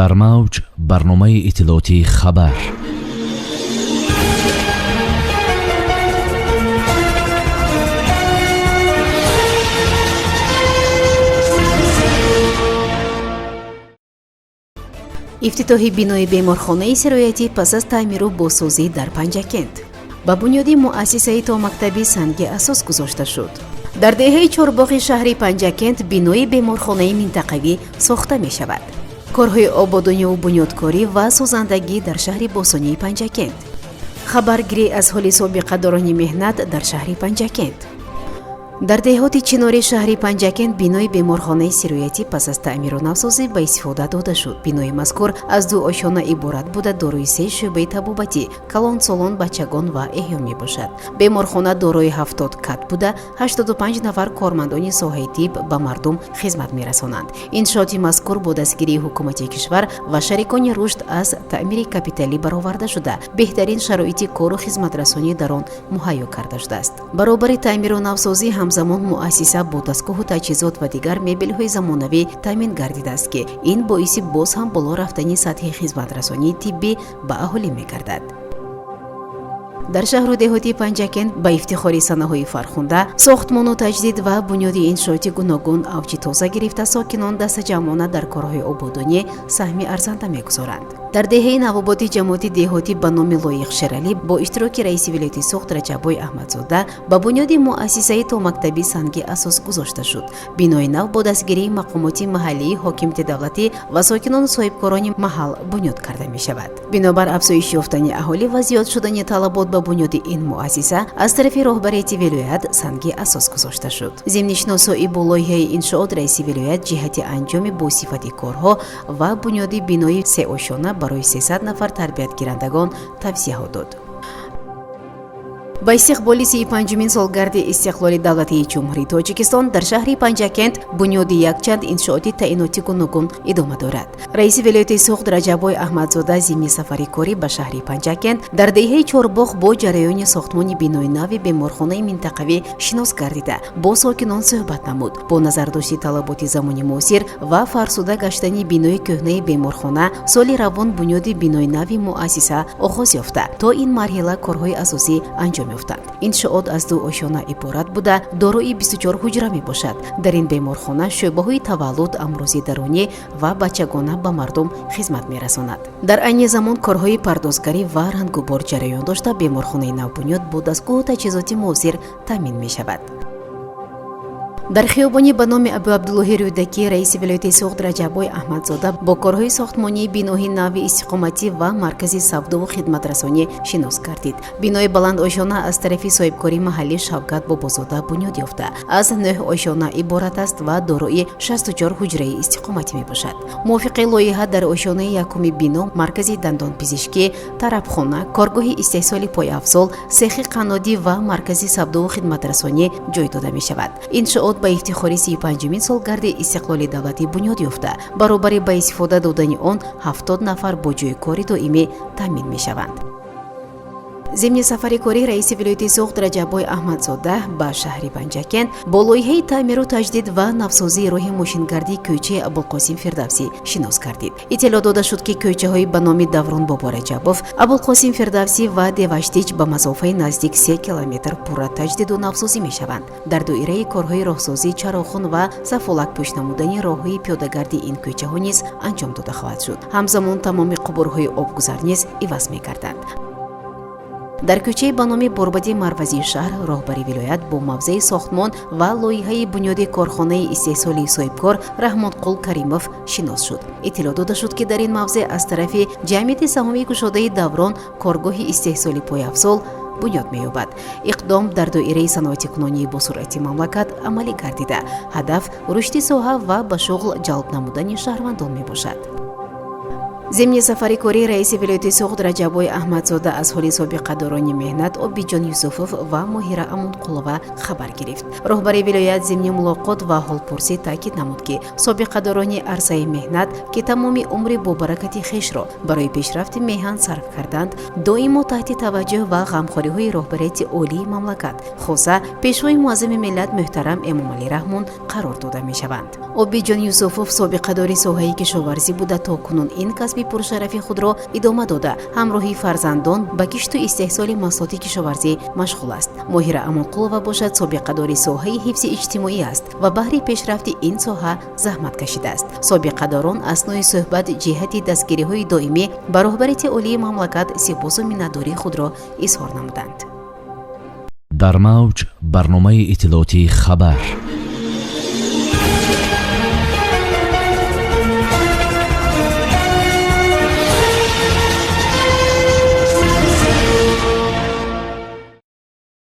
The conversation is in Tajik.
Дар мавҷ барномаи иттилоотии «Хабар». Ифтитоҳи бинои беморхонаи сироятӣ пас аз таъмиру бозсозӣ дар Панҷакент. Ба бунёди муассисаи томактабӣ санги асос гузошта шуд. Дар деҳаи Чорбоғи шаҳри Панҷакент бинои беморхонаи минтақавӣ сохта мешавад. Корҳои ободониву бунёдкорӣ ва созандагӣ дар шаҳри бостонии Панҷакент. Хабаргирӣ аз ҳоли собиқадорони меҳнат дар шаҳри Панҷакент. Дар деҳоти Чинори шаҳри Панҷакент бинои беморхонаи сироятӣ пас аз таъмиру навсозӣ ба истифода дода шуд. Бинои мазкур аз ду ошёна иборат буда, дорои се шӯъбаи табобатӣ: калонсолон, бачагон ва эҳё мебошад. Беморхона дорои 70 кат буда, 85 нафар кормандони соҳаи тиб ба мардум хизмат мерасонанд. Иншооти мазкур бо дастгирии ҳукумати кишвар ва шарикони рушд аз таъмири капиталӣ бароварда шуда, беҳтарин шароити кору хизматрасонӣ дар он муҳайё карда шудааст. Баробари таъмиру навсозӣ, ҳамзамон муассиса бо дастгоҳу таҷҳизот ва дигар мебелҳои замонавӣ таъмин гардидааст, ки ин боиси боз ҳам боло рафтани сатҳи хизматрасонии тиббӣ ба аҳолӣ мегардад. Дар шаҳру деҳоти Панҷакент ба ифтихори санаҳои фархунда сохтмону таҷдид ва бунёди иншооти гуногун авҷи тоза гирифта, сокинон дастаҷамъона дар корҳои ободонӣ саҳми арзанда мегузоранд. Дар деҳаи Навободи ҷамоати деҳотӣ ба номи Лоиқ Шералӣ бо иштироки раиси вилояти Суғд Раҷаббой Аҳмадзода ба бунёди муассисаи томактабӣ санги асос гузошта шуд. Бинои нав бо дастгирии мақомоти маҳаллии ҳокимияти давлатӣ ва сокинону соҳибкорони маҳал бунёд карда мешавад. Бинобар афзоиш ёфтани аҳолӣ ва зиёд шудани талабот ба бунёди ин муассиса аз тарафи роҳбарияти вилоят санги асос гузошта шуд. Зимни шиносоӣ бо лоиҳаи иншоот, раиси вилоят ҷиҳати анҷоми босифати корҳо ва бунёди бинои сеошёна барои 300 нафар тарбиятгирандагон тавсияҳо дод. Ба истиқболи 35-умин солгарди истиқлоли давлатии Ҷумҳурии Тоҷикистон дар шаҳри Панҷакент бунёди якчанд иншооти таъиноти гуногун идома дорад. Раиси вилояти Суғд Раҷаббой Аҳмадзода зимни сафари корӣ ба шаҳри Панҷакент дар деҳаи Чорбоғ бо ҷараёни сохтмони бинои нави беморхонаи минтақавӣ шинос гардида, бо сокинон суҳбат намуд. Бо назардошти талаботи замони муосир ва фарсуда гаштани бинои кӯҳнаи беморхона, соли равон бунёди бинои нави муассиса оғоз ёфта, то ин марҳила корҳои асосӣ анҷом ёфтанд. Иншоот аз ду ошёна иборат буда, дорои 24 ҳуҷра мебошад. Дар ин беморхона шӯъбаҳои таваллуд, амрози дарунӣ ва бачагона ба мардум хизмат мерасонад. Дар айни замон корҳои пардозгарӣ ва рангубор ҷараён дошта, беморхонаи навбунёд бо дастгоҳу таҷҳизоти муосир таъмин мешавад. Дар хиёбони ба номи Абуабдуллоҳи Рӯдакӣ раиси вилояти Суғд Раҷаббой Аҳмадзода бо корҳои сохтмонии биноҳи нави истиқоматӣ ва маркази савдову хидматрасонӣ шинос гардид. Бинои баландошёна аз тарафи соҳибкори маҳаллӣ Шавкат Бобозода бунёд ёфта, аз нӯҳ ошёна иборат аст ва дорои 64 ҳуҷраи истиқоматӣ мебошад. Мувофиқи лоиҳа, дар ошёнаи якуми бино маркази дандонпизишкӣ, тарабхона, коргоҳи истеҳсоли пойафзол, сехи қаннодӣ ва маркази савдову хидматрасонӣ ҷой дода мешавад. Иншоот ба ифтихори 35-умин солгарди истиқлоли давлатӣ бунёд ёфта, баробари ба истифода додани он 70 нафар бо ҷойи кори доимӣ таъмин мешаванд. Зимни сафари корӣ раиси вилояти Суғд Раҷаббой Аҳмадзода ба шаҳри Панҷакент бо лоиҳаи таъмиру таҷдид ва навсозии роҳи мошингардии кӯчаи Абулқосим Фирдавсӣ шинос гардид. Иттилоъ дода шуд, ки кӯчаҳои ба номи Даврон Бобораҷабов, Абулқосим Фирдавсӣ ва Деваштич ба масофаи наздик 3 километр пурра таҷдиду навсозӣ мешаванд. Дар доираи корҳои роҳсозӣ чароғон ва сафолакпӯш намудани роҳҳои пиёдагарди ин кӯчаҳо низ анҷом дода хоҳад шуд. Ҳамзамон тамоми қубурҳои обгузар низ иваз мегарданд. Дар кӯчаи ба номи Борбади Марвазии шаҳр роҳбари вилоят бо мавзеи сохтмон ва лоиҳаи бунёди корхонаи истеҳсолии соҳибкор Раҳмонқул Каримов шинос шуд. Иттилоъ дода шуд, ки дар ин мавзеъ аз тарафи ҷамъияти саҳомии кушодаи «Даврон» коргоҳи истеҳсоли пойафзол бунёд меёбад. Иқдом дар доираи саноатикунонии босуръати мамлакат амалӣ гардида, ҳадаф рушди соҳа ва ба шуғл ҷалб намудани шаҳрвандон мебошад. Зимни сафари кории раиси вилояти Суғд Раҷаббой Аҳмадзода аз ҳоли собиқадорони меҳнат Обидҷон Юсуфов ва Моҳира Амонқулова хабар гирифт. Роҳбари вилоят зимни мулоқот ва ҳолпурсӣ таъкид намуд, ки собиқадорони арсаи меҳнат, ки тамоми умри бобаракати хешро барои пешрафти меҳан сарф карданд, доимо таҳти таваҷҷӯҳ ва ғамхориҳои роҳбарияти олии мамлакат, хоса Пешвои муаззами миллат муҳтарам Эмомалӣ Раҳмон қарор дода мешаванд. Обидҷон Юсуфов собиқадори соҳаи кишоварзӣ буда, то кунун ин касби пуршарафи худро идома дода, ҳамроҳи фарзандон ба кишту истеҳсоли маҳсулоти кишоварзӣ машғул аст. Моҳира Амонқулова бошад, собиқадори соҳаи ҳифзи иҷтимоӣ аст ва баҳри пешрафти ин соҳа заҳмат кашидааст. Собиқадорон аснои суҳбат ҷиҳати дастгириҳои доимӣ ба роҳбарияти олии мамлакат сипосу миннатдории худро изҳор намуданд. Дар мавҷ барномаи иттилоотии «Хабар».